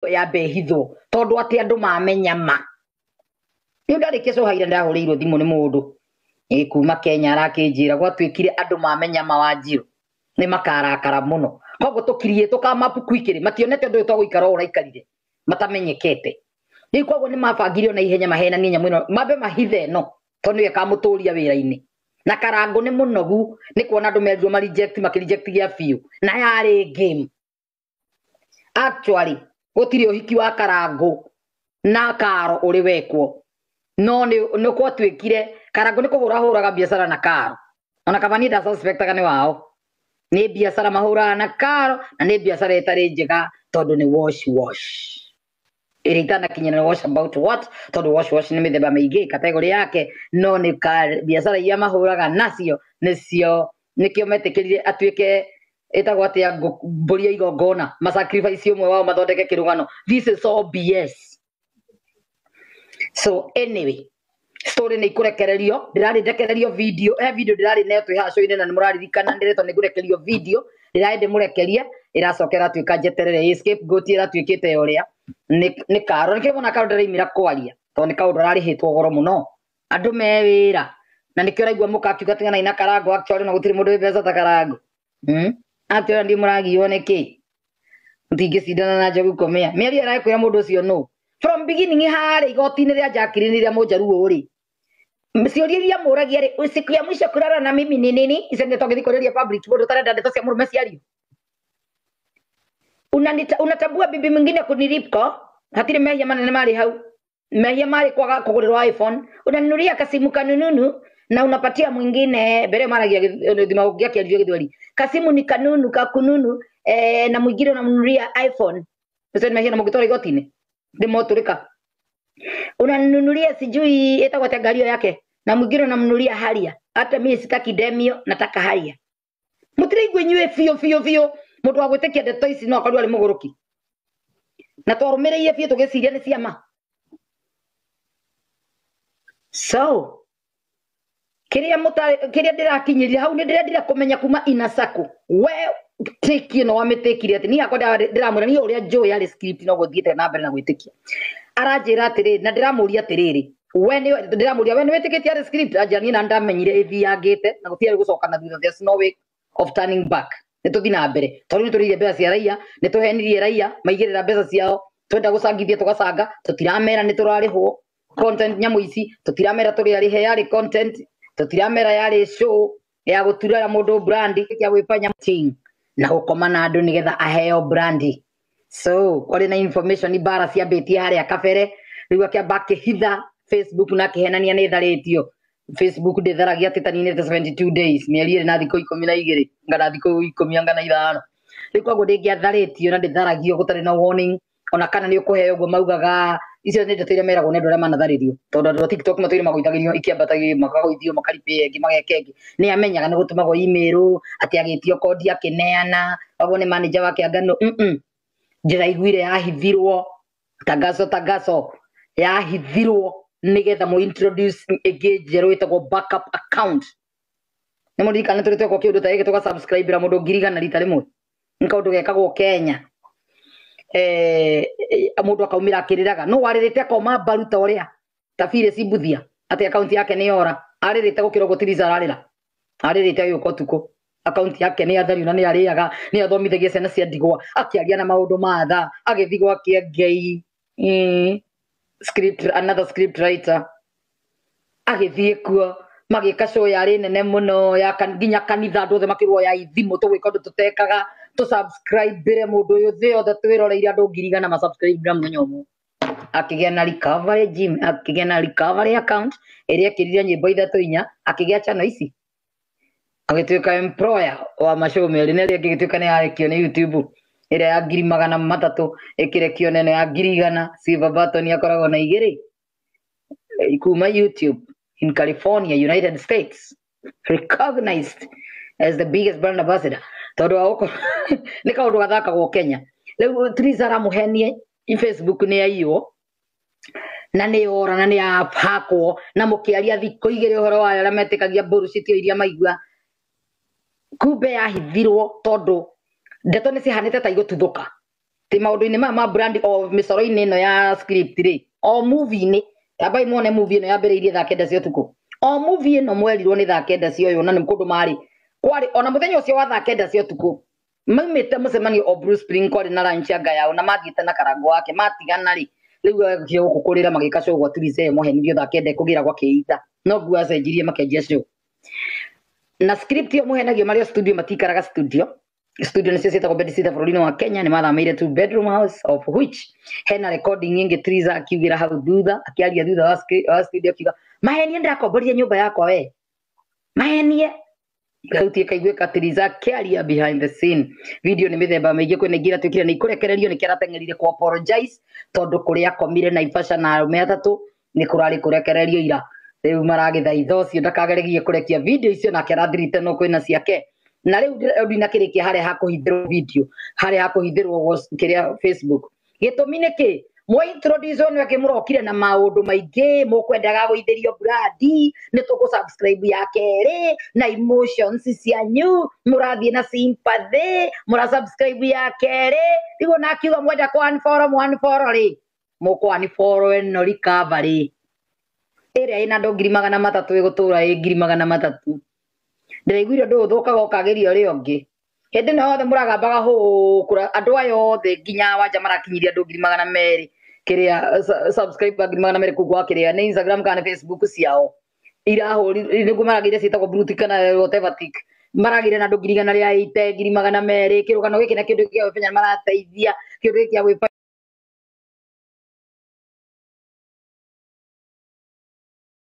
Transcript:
Yambe ĩhithwo tondũ atĩ andũ mamenya ma. Rĩu ndarĩkia show haira ndahũrĩirwo thimũ nĩ mũndũ kuma Kenya, arakĩnjĩra gwatuĩkire andũ mamenya ma Wanjiru nĩ makarakara mũno, koguo tũkirie tũkamapu quickly, mationete ũndũ ũyũ twagũikara ũũ ũraikarire matamenyekete. Rĩu koguo nĩ mabangire ona ihenya mahenanie nyamũ ĩno, mambe mahithe ĩno tondũ nĩyo ĩkamũtũria wĩra-inĩ. Na Karangũ nĩ mũnogu nĩ kuona andũ merirwo ma reject, makĩreject gĩa biũ, na yarĩ game. Actually gũtirĩ ũhiki wa Karangũ na Karo ũrĩ wekwo, no nĩ gwatuĩkire Karangũ nĩ kũhũra hũraga biacara na Karo, ona kaba niĩ ndasuspectaga nĩ wao, nĩ biacara mahũraga na Karo, na nĩ biacara ĩtarĩ njega tondũ nĩ wash wash ĩrĩa itanakinyĩra. Wash about what? Tondũ wash wash nĩ mĩthemba mĩingĩ category yake, no nĩ biacara iria mahũraga nacio nĩcio nĩkĩo metĩkĩrire atuĩke ĩtagwo atĩa, mbũri ya igongona, masacrifice ũmwe wao mathondeke kĩrũgano. This is all BS. So anyway, story nĩ ikũrekererio, ndĩrarĩ ndekererio video, he video ndĩrarĩ nayo twĩ haha show-inĩ, na nĩ mũraririkana ndĩretwo nĩ ngũrekerio video, ndĩrarĩ ndĩmũrekerie, ĩracoka ĩratuĩka njeterere ĩ scapegoat ĩratuĩkĩte ya ũrĩa nĩ Karo. Nĩkĩo mona Karo ndĩraimĩra kwaria tondũ nĩ kaũndũ ararĩhĩtwo goro mũno, andũ me wĩra, na nĩkĩo ũraigua mũka akiuga tiganai na Karangũ. Actually na gũtirĩ mũndũ wĩ mbeca ta Karangũ. Actually ndiĩ mũragiywo nĩkĩ mũtingĩcindana na Njogu Komea mĩario ĩrakwĩra mũndũ ũcio nũ from beginning harĩa igoti-inĩ rĩa Jacqueline rĩa Mũjaruo rĩ, ciũria iria mũragia rĩ, siku ya mwisho kulala na mimi ni nini? Icio nĩ tũngĩthiĩ kũrĩria public, mũndũ ũtarenda ndeto cia mũrũme ciario. Unatambua bibi mwingine kuniliko? Hatirĩ mehia manene marĩ hau, mehia marĩ kwaga kũgũrĩrwo iPhone. Unanunulia kasimu kanununu na unapatia mwingine. Mbere maragia thima gĩakĩario gĩthweri, kasimu ni kanunu kakununu, na mwingine unanunulia iPhone. Ũcio nĩ mehia na mũngĩtwara igoti-inĩ ndĩmotũrĩka. Unanunulia sijui ĩtagwo atĩa ngari ĩyo yake, na mwingine unamnunulia Harrier. Hata mimi sitaki Demio, nataka Harrier. Mũtiraigua inyuĩ biũ biũ biũ, mũndũ wa gwĩtĩkia ndeto ici no akorwo arĩ mũgũrũki, na twarũmĩrĩire biũ tũgĩciria nĩ ciama. So kĩrĩa kĩrĩa ndĩrakinyĩria hau nĩ ndĩrendire kũmenya kuma inasako we tĩki ĩno wamĩtĩkire atĩ niĩ hakwa ndĩramwĩra niĩ ũrĩa njũĩ yarĩ script, no gũthiĩte na mbere na gwĩtĩkia. Aranjĩra atĩrĩrĩ, na ndĩramũria atĩrĩrĩ, we nĩ ndĩramũria, we nĩ wĩtĩkĩtie arĩ script? Anjĩra niĩ na ndamenyire ĩthiangĩte na gũtirĩ gũcoka na thutha, there's no way of turning back, nĩ tũthiĩ na mbere tondũ nĩ tũrĩire mbeca cia raia, nĩ tũhenirie raia maigĩrĩra mbeca ciao, twenda gũcangithia tũgacanga, tũtiramera nĩ tũrarĩhwo content nyamũ ici, tũtiramera tũrĩ arĩhe yarĩ content, tũtiramera yarĩ show ya gũturera mũndũ brand ya gwĩbanya thing na gũkoma na andũ nĩgetha aheo brand. So kwarĩ na information mbara ciambĩtie harĩa kabere, rĩu akĩamba akĩhitha Facebook na akĩhenania nĩ tharĩtio. Facebook ndĩtharagia atĩ taninĩte 72 days, mĩeri 2 na thikũ 12 ngana thikũ 15. Rĩu koguo ndĩngĩatharĩtio na ndĩtharagio gũtarĩ na warning, ona kana nĩ ũkũheo ũguo maugaga. Icio nĩ ndeto iria meragwo nĩ andũ arĩa manatharĩrio, tondũ andũ a TikTok matũire magũithagĩrio ikĩambatagio, makagũithio, makaripĩa ĩngĩ, mageka ĩngĩ. Nĩ amenyaga nĩ gũtũmagwo email atĩ agĩtio kondi akĩneana, koguo nĩ manager wake angano. Ndĩraiguire yahithirwo tangazo tangazo yahithirwo nĩgetha mũ introduce ĩngĩ njerũ ĩtagwo backup account. Nĩ mũririkane tũrĩ twekwo kĩũndũ ta gĩkĩ tũga subscribe ra mũndũ 100,000 rita rĩmwe, nĩ kaũndũ gekagwo Kenya. Mũndũ akaumĩra akĩrĩraga no warĩrĩte akoma mbaru ta ũrĩa ta Phyllis Mbuthia atĩ akaunti yake nĩ yora, arĩrĩte gũkĩra ũguo Theresa ararĩra, arĩrĩte agĩũka ũtukũ, akaunti yake nĩ athario, na nĩ arĩaga, nĩ athomithagia ciana cia ndigwa, akĩaria na maũndũ ma tha, agĩthiĩ gwake Ngai. Script, another script writer agĩthiĩ kuo magĩka show yarĩ nene mũno ya nginya kanitha, andũ othe makĩrwo ya ithimũ, tũgwĩka ũndũ tũtekaga, tũ-subscribe-ĩre mũndũ ũyũ, thĩ yothe twĩroreire, andũ 100,000 ma subscribe mũthenya ũmwe. Akĩgĩa na recovery gym, akĩgĩa na recovery account ĩrĩa ekĩrire nyĩmbo ithatũ inya, akĩgĩa channel ici, agĩtuĩka employer wa mashow merĩ, na ĩrĩa ĩngĩ ĩgĩtuĩka nĩ yarekio nĩ YouTube, ĩrĩa ya 300,000 ĩkĩrekio, nene ya 100,000 silver button, akoragwo na igĩrĩ kuma YouTube in California, United States, recognized as the biggest brand ambassador, tondũ wa gũkorwo nĩ kaũndũ gathakagwo Kenya. Rĩu Theresa aramũhenie Facebook nĩ yaiywo na nĩ yora na nĩ yahakwo, na mũkĩaria thikũ 2 ũhoro wayo, arĩa metĩkagia bullshit iria maigua, kumbe yahithirwo tondũ ndeto nĩ cihanĩte ta igũtuthũka. Ti maũndũ-inĩ maya ma brand o mĩcoro-inĩ ĩno ya script rĩ, o movie-inĩ, ambai muone movie ĩno yambĩrĩirie thaa 9 cia ũtukũ. O movie ĩno mwerirwo nĩ thaa 9 cia ũyũ, na nĩ kũndũ marĩ kwarĩ ona mũthenya ũcio wa thaa 9 cia ũtukũ maumĩte mũcemanio o Blue Spring, kwarĩ na lunch anga yao na mathiĩte na Karango wake matigana rĩ, rĩu agĩũkire gũkũ kũrĩra magĩka show gwa Tulize mũhenirio thaa 9 kũgĩra gwa kĩita no nguo acenjirie makĩanjia show na script ĩyo mũhenagio marĩ o studio, matikaraga studio. Studio nĩcio ciĩtagwo bedsitter bũrũri-inĩ wa Kenya. Nĩ mathamĩire two bedroom house, of which hena recording ĩngĩ Triza akiugĩra hau thutha, akĩaria thutha wa studio akiuga mahenie ndĩrakomborire nyũmba yakwa we mahenie gautie kaiguĩka Triza akĩaria behind the scene. Video nĩ mĩthemba mĩingĩ, kwĩna ingĩ iratuĩkire nĩ ikũrekererio nĩkĩo arateng'erire kũ apologize tondũ kũrĩa akomire Naivasha na arũme atatũ nĩ kũrarĩ kũrekererio ira. Rĩu maragĩthaitha ũcio ndakageregie kũrekia video icio, nake arathirite no kwĩna ciake na rĩu ndinakĩrĩkia harĩa hakũhithĩrwo video, harĩa hakũhithĩrwo kĩrĩa Facebook. Gĩtũmi nĩ kĩ mwa introduce nĩ akĩ mũrokire na maũndũ maingĩ mũkwendaga gũithĩrio brandi nĩ tũkũ subscribe ya kerĩ na emotions cianyu mũrathiĩ na sympathy mũra subscribe ya kerĩ. Rĩu ona akiuga mwenda kũ unfollow mu unfollow rĩ, mũkũ unfollow ĩno recovery ĩrĩa ĩna andũ 300,000 ĩgũtũra ĩ 300,000. Ndĩraiguire ũndũ ũthũkaga ũkagĩria ũrĩa ũngĩ. Hĩndĩ ĩno yothe mũragambaga hũkũra andũ aya othe nginya wanja marakinyirie andũ 200,000 kĩrĩa subscriber 200,000 kũu gwa kĩrĩa nĩ Instagram kana nĩ Facebook ciao irahũri nĩguo maragĩire ciĩtagwo blue tick kana whatever tick, maragĩire na andũ 180,000 200,000. Kĩrũgano gĩkĩ na kĩndũ gĩa gwĩbenya marateithia kĩndũ gĩkĩ gĩa gwĩbenya.